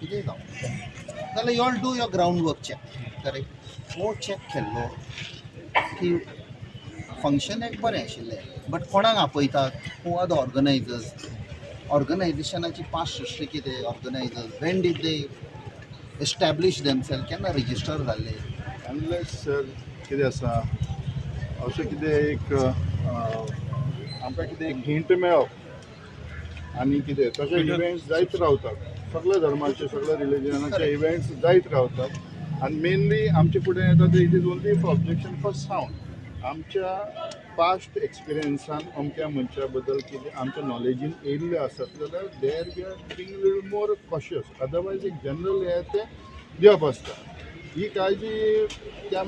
कितेंय जावं, जाल्यार you all do your ground work check, correct? हो चॅक केल्लो की फंक्शन एक बरें आशिल्लें, बट कोणाक आपयतात, who are the organizers, ऑर्गनायझेशनाची past history कितें, organizers when did they establish themself, केन्ना रजिस्टर जाल्ले. अनलेस सर, कितें आसा, अशें कितें एक आमकां कितें एक हिंट मेळप आनी कितें तशे इव्हेंट्स जायत रावतात. सगल्या धर्माचे, सगल्या रिलिजनाचे इव्हेंट्स जायत रावतात आनी मेनली आमचे फुडें येता ते, it is only for objection for sound. आमच्या पास्ट एक्सपिरियन्सान अमक्या मनशा बद्दल कितें आमच्या नॉलेजीन येयल्लें आसत जाल्यार there we are being little more cautious. Otherwise एक जनरल हें तें दिवप आसता. ही काळजी त्या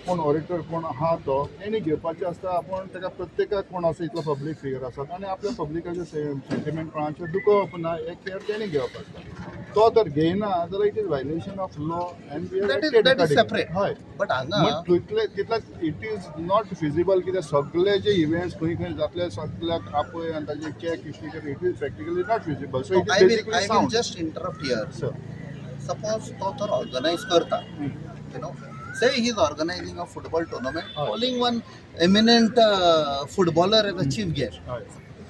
कोण ऑडिटर कोण आहा तो तेणी घेवपाची आसता. आपूण ताका प्रत्येकाक कोण आसा इतलो पब्लीक फिगर आसात आनी आपल्या पब्लिकाचे सेंटिमेंट कोणाचें दुखोवप ना हे केअर तेणी घेवप आसता. तो जर घेयना जाल्यार it is violation of law and we That is separate. हय. बट हांगा मग तितले तितलेच it is not feasible कित्याक सगळे जे इव्हेंट्स खंय खंय जातले, सगल्याक आपय आनी ताजे चॅक हिस्ट्री कर, it is practically not feasible. So it I is will basically I will sound just interrupt here. Sir. Suppose तो तर ऑर्गनायज करता, say he is organizing a football tournament, हय. Calling one eminent footballer as a chief guest. हय.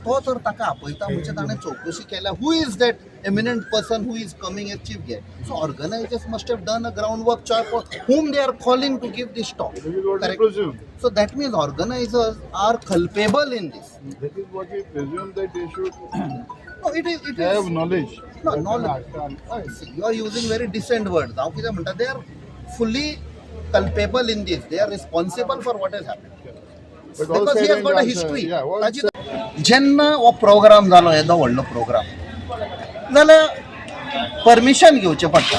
तो तर ताका आपयता म्हणजे ताणें चवकशी केल्या, who is that eminent person who is coming as chief guest. So organizers must have done a ground work check for whom they are calling to give this talk. This is what we Correct. Presume. So that means organizers are culpable in this. That is what we presume, that they should No, it have is knowledge. No, knowledge. You are using very decent words. हांव कितें म्हणटा, they are fully culpable in this. They are responsible for what has happened. But all Because he said has and got a done, sir, history. Yeah, all ताची जेन्ना हो programme जालो, येदो व्हडलो programme जाल्यार परमिशन घेवचें पडटा.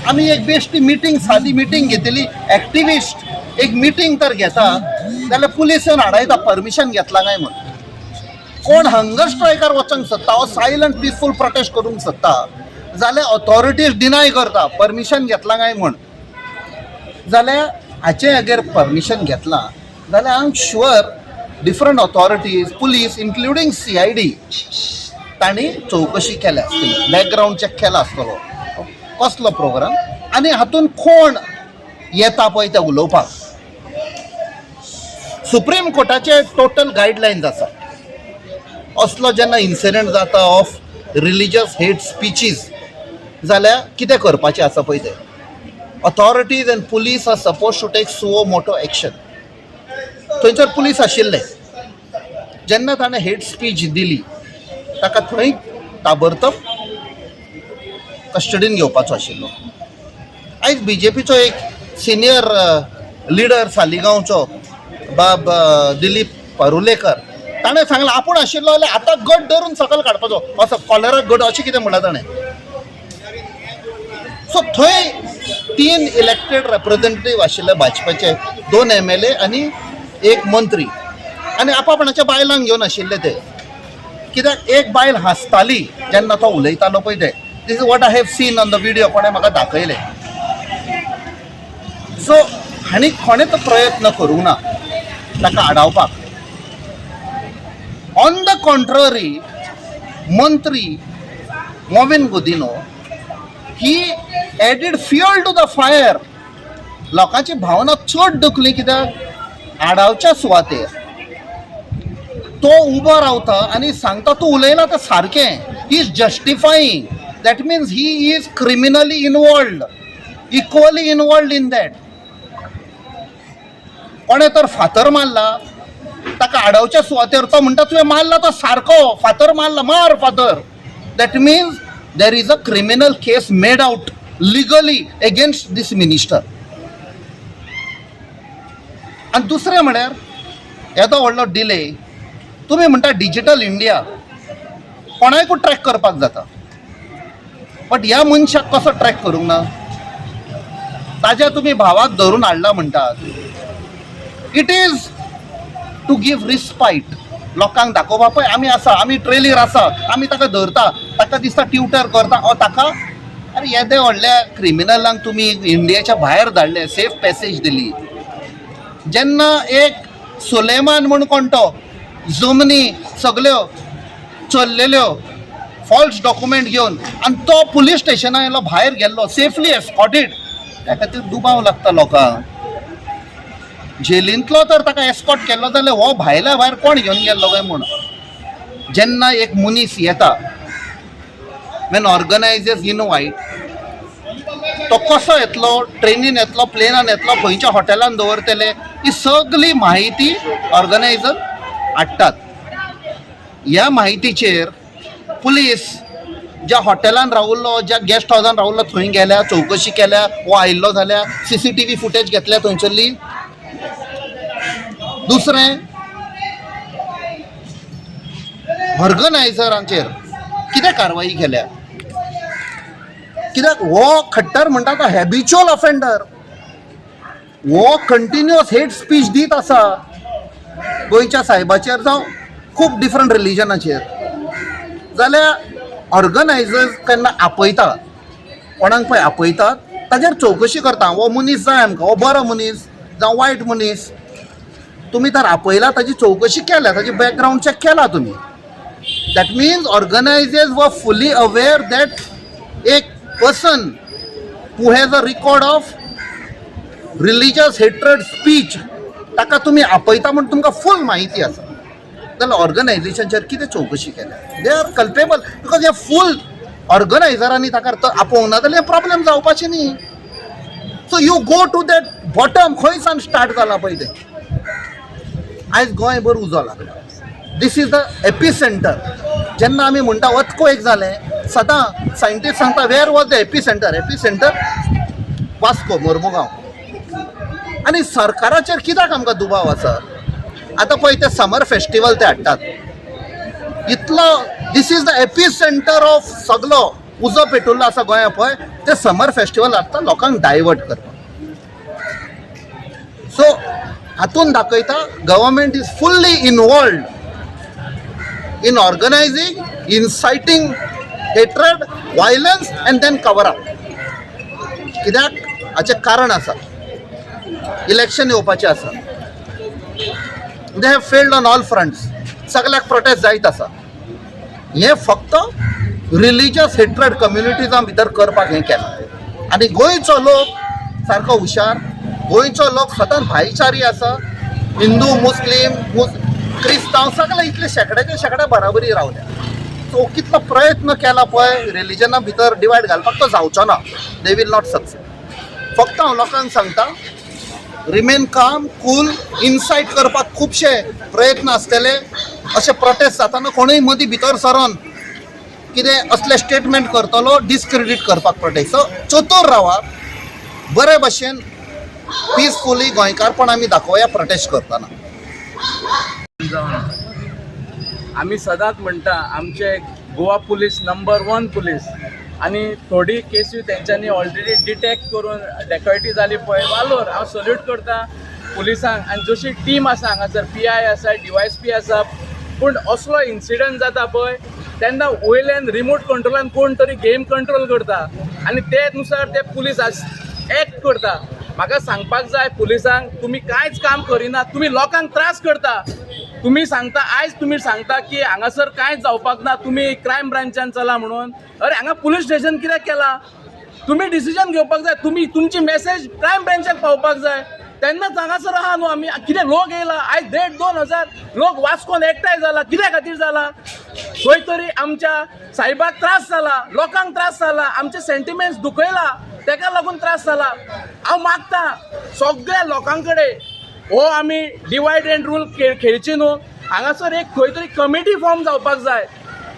आमी एक बेश्टी मिटींग, सादी मिटींग घेतली, एक्टिविस्ट एक मिटींग तर घेता जाल्यार पुलीस येवन आडायता, परमिशन घेतला काय म्हूण. कोण हंगर स्ट्रायकार वचोंक सोदता वो सायलंट पिसफूल प्रोटेस्ट करूंक सोदता जाल्यार ऑथॉरिटीज डिनाय करता, परमिशन घेतला काय म्हूण. जाल्यार हाचें अगर परमिशन घेतलां जाल्यार I am sure different authorities, police, including CID, तांणी चवकशी केल्या आसतली, बॅकग्रावंड चॅक केला आसतलो, कसलो प्रोग्राम आनी हातून कोण येता पळय ते उलोवपाक. सुप्रीम कोर्टाचे टोटल गायडलायन्स आसा. असलो जेन्ना इन्सिडंट जाता ऑफ रिलिजियस हेट स्पिचीज जाल्यार कितें करपाचें आसा पळय तें, authorities and police are supposed to take suo moto action. थंयसर पुलीस आशिल्ले जेन्ना ताणें हेट स्पीच दिली, ताका थंय ताबडतोब कस्टडीन घेवपाचो आशिल्लो. आयज बीजेपीचो एक सिनियर लिडर, सालिगांवचो बाब दिलीप परुलेकर, ताणें सांगलां, आपूण आशिल्लो जाल्यार आतां गट धरून सकयल काडपाचो, असो कॉलराक गट अशें कितें म्हणलां ताणें. सो थंय तीन इलेक्टेड रेप्रेझेंटेटीव आशिल्ले भाजपाचे, दोन एमएलए आनी एक मंत्री, आनी आपापणाच्या बायलांक घेवन आशिल्ले ते. कित्याक एक बायल हांसताली जेन्ना तो उलयतालो पळय ते. This is what I have seen on the video, कोणें म्हाका दाखयलें. सो हांणी कोणेच प्रयत्न करूंक ना ताका आडावपाक. ऑन the contrary, मंत्री Mauvin Gudino, he added fuel to the fire. लोकांची भावना चड दुखली, कित्याक आडावच्या सुवातेर तो उबो रावता आनी सांगता, तूं उलयला तें सारकें. He is justifying. That means he is criminally involved, equally involved in that. कोणें तर फातर मारला ताका, आडावच्या सुवातेर तो म्हणटा, तुवें मारला तो सारको, फातर मारला, मार फातर. That means there is a criminal case made out legally against this minister. आनी दुसरें म्हळ्यार येदो व्हडलो डिले. तुमी म्हणटा डिजिटल इंडिया, कोणाकूय ट्रॅक करपाक जाता, बट ह्या मनशाक कसो ट्रॅक करूंक ना? ताज्या तुमी भावाक धरून हाडला म्हणटात. It is to give respite. लोकांक दाखोवपा, पळय आमी आसा, आमी ट्रेलीर आसा, आमी ताका धरता. ताका दिसता ट्विटर करता ओ ताका. अरे, येदे व्हडल्या क्रिमिनलांक तुमी इंडियाच्या भायर धाडले, सेफ पॅसेज दिली. जेन्ना एक सुलेमान म्हूण कोण तो जमनी सगल्यो चल्लेल्यो फॉल्स डॉक्युमेंट घेवन आनी तो पुलीस स्टेशना येयलो, भायर गेल्लो सेफली एस्कॉटेड. त्या खातीर दुबाव लागता लोकांक. जेलींतलो तर ताका एस्कॉट केल्लो जाल्यार हो भायल्या भायर कोण घेवन गेल्लो काय म्हूण. जेन्ना एक मनीस येता, when organisers invite, तो कसो येतलो, ट्रेनीन येतलो, प्लेनान येतलो, खंयच्या हॉटेलान दवरतले, ही सगळी म्हायती ऑर्गनायझर हाडटात. ह्या म्हायतीचेर पुलीस ज्या हॉटेलान रावल्लो, ज्या गेस्ट हावसान रावल्लो थंय गेल्या, चवकशी केल्या. हो आयिल्लो जाल्यार सीसीटीव्ही फुटेज घेतल्या थंयसरली. दुसरें, ऑर्गनायझरांचेर कितें कारवाई केल्या? कित्याक हो खट्टर म्हणटा तो हॅबिच्युअल ऑफेंडर. हो कंटिन्युअस हेट स्पीच दीत आसा गोंयच्या सायबाचेर जावं खूब डिफरंट रिलिजनाचेर. जाल्यार ऑर्गनायझर्स केन्ना आपयता, कोणाक पळय आपयतात, ताजेर चवकशी करता. हो मनीस जाय आमकां, हो बरो मनीस जावं वायट मनीस. तुमी तर आपयला, ताजी चवकशी केल्या, ताजी बॅकग्रावंड चॅक केला तुमी. That means organizers were fully aware that एक person who has a record of religious hatred speech, ताका तुमी आपयता म्हूण तुमकां फूल म्हायती आसा. जाल्यार ऑर्गनायझेशनचेर कितें चवकशी केल्या? They are culpable, because हे फूल ऑर्गनायझरांनी ताका आपोवंक ना जाल्यार प्रॉब्लेम जावपाचे न्ही. So you go to that bottom, खंय सावन स्टार्ट जाला पळय तें. आयज गोंयभर उजो लागला. This is the epicenter. जेन्ना आमी म्हणटा अर्थक्वेक जालें, सदां सायंटिस्ट सांगता, where was the epicenter? Epicenter Vasco, Mormugao. आनी सरकाराचेर कित्याक आमकां दुबाव आसा? आतां पळय, ते समर फेस्टिवल ते हाडटात इतलो, this is the epicenter of सगलो उजो पेटुल्लो आसा गोंया पळय. ते समर फेस्टिवल हाडटा लोकांक डायवर्ट करपाक. सो हातून दाखयता, government is fully involved in organizing, inciting hatred, violence and then cover up. कित्याक हाचें कारण आसा, इलेक्शन येवपाचें आसा. They have failed on all fronts. सगल्याक प्रोटेस्ट जायत आसा. हें फक्त रिलिजियस हेट्रेड कम्युनिटीजा भितर करपाक हें केलां. आनी गोंयचो लोक सारको हुशार. गोंयचो लोक सदांच भाईचारी आसा. हिंदू, मुस्लीम, क्रिस्तांव सगळे इतले शेंकड्याचे शेंकडे बराबरी रावल्या. सो कितलो प्रयत्न केला पळय रिलिजना भितर डिवायड घालपाक, तो जावचो ना. They will not succeed. फक्त हांव लोकांक सांगता, रिमेन काम, कूल. इनसायट करपाक खुबशे प्रयत्न आसतले. अशे प्रोटेस्ट जाताना कोणूय मदीं भितर सरोन कितें असले स्टेटमेंट करतलो डिसक्रेडीट करपाक प्रोटेस्ट. सो चतूर रावात. बरे भशेन पिसफुली गोंयकारपण आमी दाखोवया प्रोटेस्ट करतना. जावन आमी सदांच म्हणटा, आमचे Goa police number one police. आनी थोडी केसी तेंच्यांनी ऑलरेडी डिटेक्ट करून डेकॉयटी जाली पळय, वालोर. हांव सल्यूट करता पुलिसांक आनी जशी टीम आसा हांगासर, पीआय आसा, डीवायएसपी आसा. पूण असलो इन्सिडंट जाता पळय तेन्ना वयल्यान रिमोट कंट्रोलान कोण तरी गेम कंट्रोल करता आनी ते नुसार ते पुलीस एक्ट करता. म्हाका सांगपाक जाय पुलिसांक, तुमी कांयच काम करिना, तुमी लोकांक त्रास करता. तुमी सांगता, आयज तुमी सांगता की हांगासर कांयच जावपाक ना, तुमी क्रायम ब्रांचान चला म्हणून. अरे, हांगा पुलीस स्टेशन कित्याक केला? तुमी डिसिजन घेवपाक जाय. तुमी तुमची मेसेज क्रायम ब्रांचाक पावपाक जाय. तेन्नाच हांगासर आहा न्हू आमी. कितें लोक येयला आयज, 1.5-2 हजार लोक वास्कोन एकठांय जाला. कित्या खातीर जाला? खंय तरी आमच्या सायबाक त्रास जाला, लोकांक त्रास जाला, आमचे सेंटिमेंट्स दुखयला, तेका लागून त्रास जाला. हांव मागता सगळ्या लोकां कडेन, हो आमी डिवायड एंड रूल खेळची न्हू. हांगासर एक खंय तरी कमिटी फॉर्म जावपाक जाय.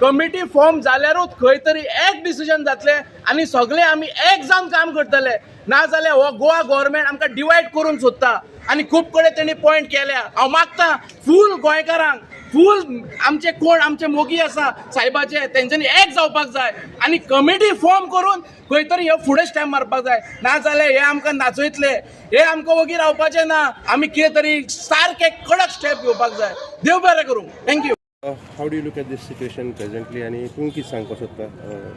कमिटी फॉर्म जाल्यारूच खंय तरी एक डिसिजन जातलें आनी सगळे आमी एक जावन काम करतले. ना जाल्यार हो गोवा गव्हर्मेंट आमकां डिवायड करूंक सोदता आनी खूब कडेन तेणी पॉयंट केल्या. हांव मागता फूल गोंयकारांक, फूल आमचे कोण आमचे मोगी आसा सायबाचे, तेंच्यांनी एक जावपाक जाय आनी कमिटी फॉर्म करून खंय तरी हे फुडें स्टेप मारपाक जाय. ना जाल्यार हे आमकां नाचयतले. हे आमकां वगी रावपाचें ना. आमी कितें तरी सारकें कडक स्टेप घेवपाक जाय. देव बरें करूं. Thank you. How do you look at this situation presently आनी तूं कितें सांगपाक सोदता?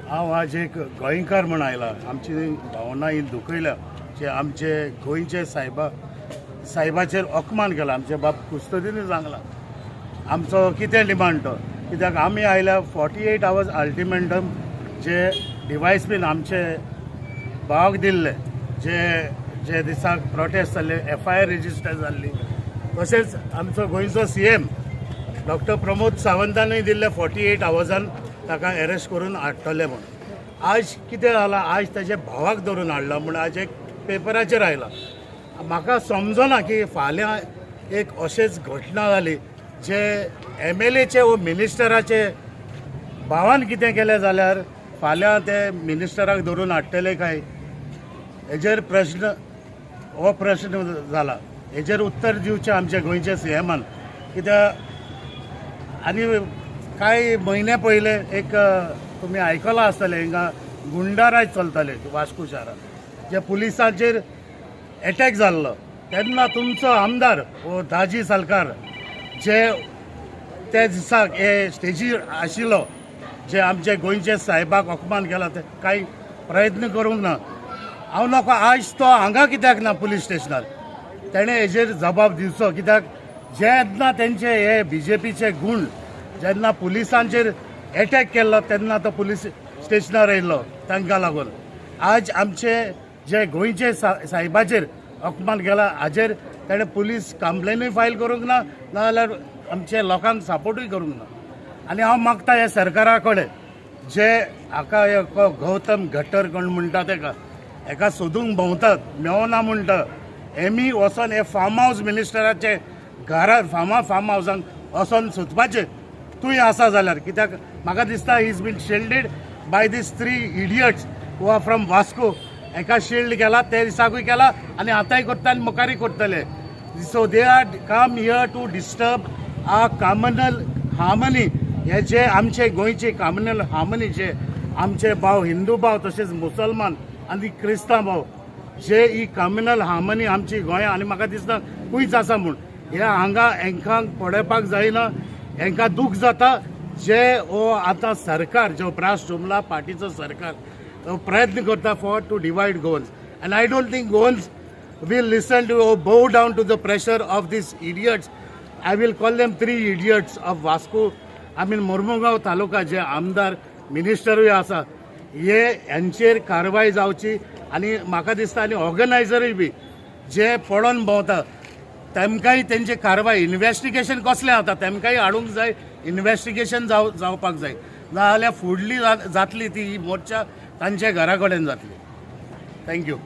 हांव आज एक गोंयकार म्हण आयला. आमची भावना ही दुखयल्या जे आमचे गोंयचे सायबाचेर अपमान केला. आमचे बाब कुस्तोदीनी सांगला आमचो कितें डिमांड तो की कित्याक आमी आयल्या 48 आवर्स अल्टिमेंटम जे डिवायस बीन आमचे भावाक दिल्ले, जे जे दिसाक प्रोटेस्ट जाल्ले, एफआयआर रजिस्टर जाल्ली, तशेंच आमचो गोंयचो सीएम डॉक्टर प्रमोद सावंतानूय दिल्ले 48 आवर्सान ताका एरेस्ट करून हाडटले म्हूण. आज कितें जालां? आज ताच्या भावाक धरून हाडला म्हूण आज एक पेपराचेर आयला. म्हाका समजना की फाल्यां एक अशेंच घटना जाली जे एमएलएचे वो मिनिस्टराचे भावान कितें केलें जाल्यार फाल्यां ते मिनिस्टराक धरून हाडटले काय? हेजेर प्रश्न, हो प्रश्न जाला. हेजेर उत्तर दिवचें आमच्या गोंयच्या सीएमान. कित्याक आनी कांय म्हयने पयले एक तुमी आयकलां आसतलें, हिंगा गुंडाराज चलताले वास्को शारांत, जे पुलिसांचेर एटॅक जाल्लो तेन्ना तुमचो आमदार हो दाजी सालकार जे त्या दिसाक हे स्टेजीर आशिल्लो, जे आमचे गोंयचे साहेबाक अपमान केला, ते कांय प्रयत्न करूंक ना. हांव नको, आज तो हांगा कित्याक ना पुलीस स्टेशनार? तेणें हेजेर जबाब दिवचो. कित्याक जेन्ना तेंचे हे बीजेपीचे गूण जेन्ना पुलिसांचेर एटॅक केल्लो तेन्ना तो पुलीस स्टेशनार येयल्लो. तांकां लागून आज आमचे जे गोंयचे साहेबाचेर अपमान केला, हाजेर तेणें पुलीस कंप्लेनूय फायल करूंक ना, नाजाल्यार आमचे लोकांक सपोर्टूय करूंक ना. आनी हांव मागता ह्या सरकारा कडेन, जे हाका एक गौतम घट्टर कोण म्हणटा तेका, हेका सोदूंक भोंवतात, मेवना म्हणटा. हेमी वचोन हे फार्म हावस मिनिस्टराचे घरात, फार्म हावसान वचोन सोदपाचें तूंय आसा जाल्यार. कित्याक म्हाका दिसता he's been shielded by these three idiots who are from Vasco. हेका शिल्ड केला, ते दिसाकूय केला आनी आतांय करता आनी मुखारूय करतले. So they are come here to disturb our communal harmony. हे जे आमचे गोंयचे कम्युनल हार्मनी, जे आमचे भाव, हिंदू भाव तशेंच मुसलमान आनी क्रिस्तांव भाव, जे ही कम्युनल हार्मनी आमची गोंया आनी म्हाका दिसता खंयच आसा म्हूण हे हांगा हेंकां पळोवपाक जायना. हेंकां दूख जाता जे हो आतां सरकार जो ब्रास जुमला पार्टीचो सरकार तो प्रयत्न करता for to divide Goans, and I don't think Goans will listen to or bow down to the pressure of these idiots. I will call them three idiots of Vasco. I mean Mormugao taluka, जे आमदार मिनिस्टरूय आसा, हे हेंचेर कारवाय जावची. आनी म्हाका दिसता आनी ऑर्गनायझरूय B J पडोन भोंवता तेमकांय तेंचे कारवाय, इन्वेस्टिगेशन कसलें जाता तेमकांय हाडूंक जाय. इन्वेस्टिगेशन जावपाक जाय, नाजाल्यार फुडली जातली ती ही मोर्चा तांच्या घरा कडेन जातली. Thank you.